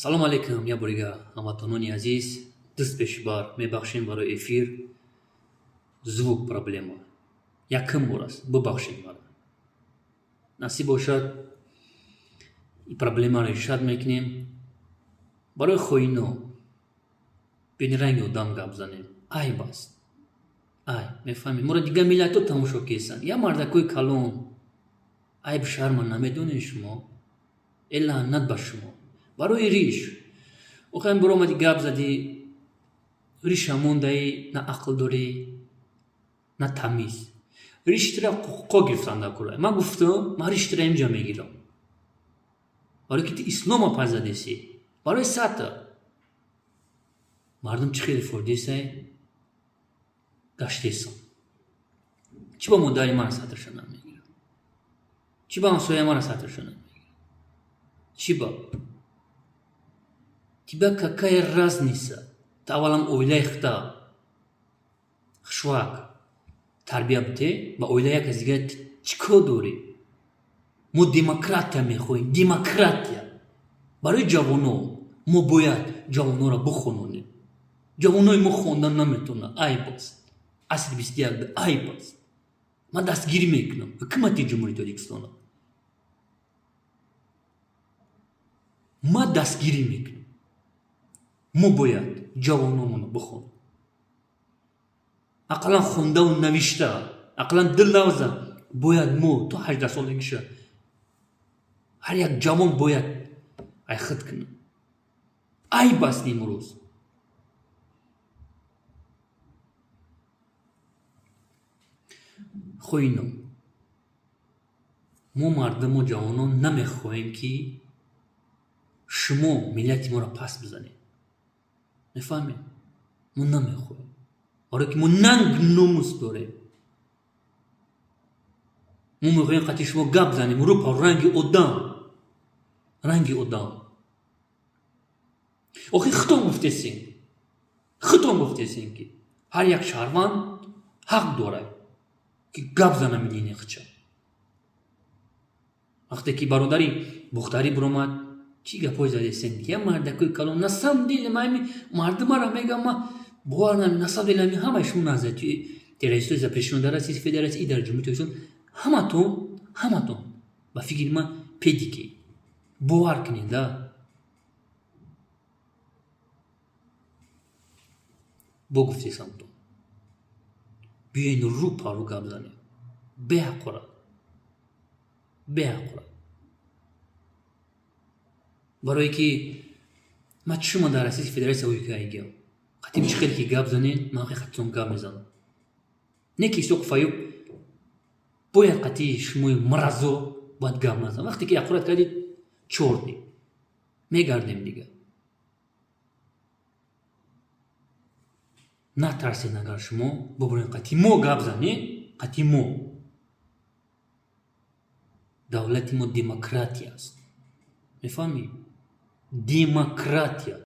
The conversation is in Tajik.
Салом алейкум, як бори дигар, ҳамватанони азиз. Дуст пешибар мебахшем барои эфир. Звук проблема. Якум бор аст, бубахшед мара. Насиб бошад, ин проблемаро решать мекунем. Барои хоино биёни ранги одам гап занем. Айб аст. Айб, мефаҳмед? Моро дигар миллатҳо тамошо кесанд. Як мардакои калон. Айб шарма намедонед шумо? Э, лаънат ба шумо. Барои риш. Охиран биромадӣ, гап задӣ, риша мондаӣ, на ақл дорӣ, на тамиз. Риши тира ҳуқуқҳо гирифтан дар кора. Ман гуфтам, ман риши тира инҷа мегирам. Барое ки ту ислома пай задесӣ. Барои сатр. Мардум чӣ хеле фордесай гаштесан. Чӣ ба модари мара сатрша намегирад? Чӣ ба ҳамсояи мара сатрша намегирад? Чӣ ба? Тебя какая разница? Ту аввалан оилаи худа хушвак тарбия бите, ба оилаи як кас дигар чӣ кор дорӣ? Мо демократия мехоҳем, демократия. Барои ҷавоно мо бояд ҷавононро бихононем. Ҷавонои мо хондан наметавонанд, айб аст. Асри 21 айб аст. Ман дастгирӣ мекунам ҳукумати Ҷумҳурии Тоҷикистонро. Ман дастгирӣ мекунам. Мо бояд ҷавономонро бихонем. Ақаллан хондаву навишта, ақаллан ду лавза бояд мо то 18-солагиша ҳар як ҷавон бояд айхид кунад. Айб аст имрӯз. Хоино, мо мардуму ҷавонон намехоҳем, ки шумо миллати моро пас бизанед. Мефаҳмед? Мо намехоҳем. Барое ки мо нанг номус дорем. Мо мехоҳем қатъи шумо гап занем, рӯ па ранги одам. Ранги одам. Охир худтон гуфтесен. Худтон гуфтесен, ки ҳар як шаҳрванд ҳақ дорад, ки гап зана мнение худша. Вақте ки бародари Бухтарӣ биромад, чӣ гапҳое задесен? Я мардакои калон, на самом деле ман мардумаро мегам, ман бовар намекунам, на самом деле ҳамаи шумо назарати террористҳои запрещено дар Российской Федерация и дар Ҷумҳурии Тоҷикистон, ҳаматон, ҳаматон ба фикри ман педики. Бовар кунед, да. Бо гуфтесамтон. Биёен рӯ па рӯ гап занем. Беҳақорат. Беҳақорат. Барое ки ман чӣ шумо дар Российской Федерация ӯйкаигиям. Қатим чӣ хеле ки гап занед, ман хеле гап мезанам. Не ки Исоқов Аюб бояд қатъи шумои мразо бояд гап назанам. Вақте ки ҳақорат кардед, чордем. Мегардем дигар. Натарсед, агар шумо бубуред қатъи мо гап занед, қатъи мо. Давлати мо демократия аст. Мефаҳмӣ? Демократия.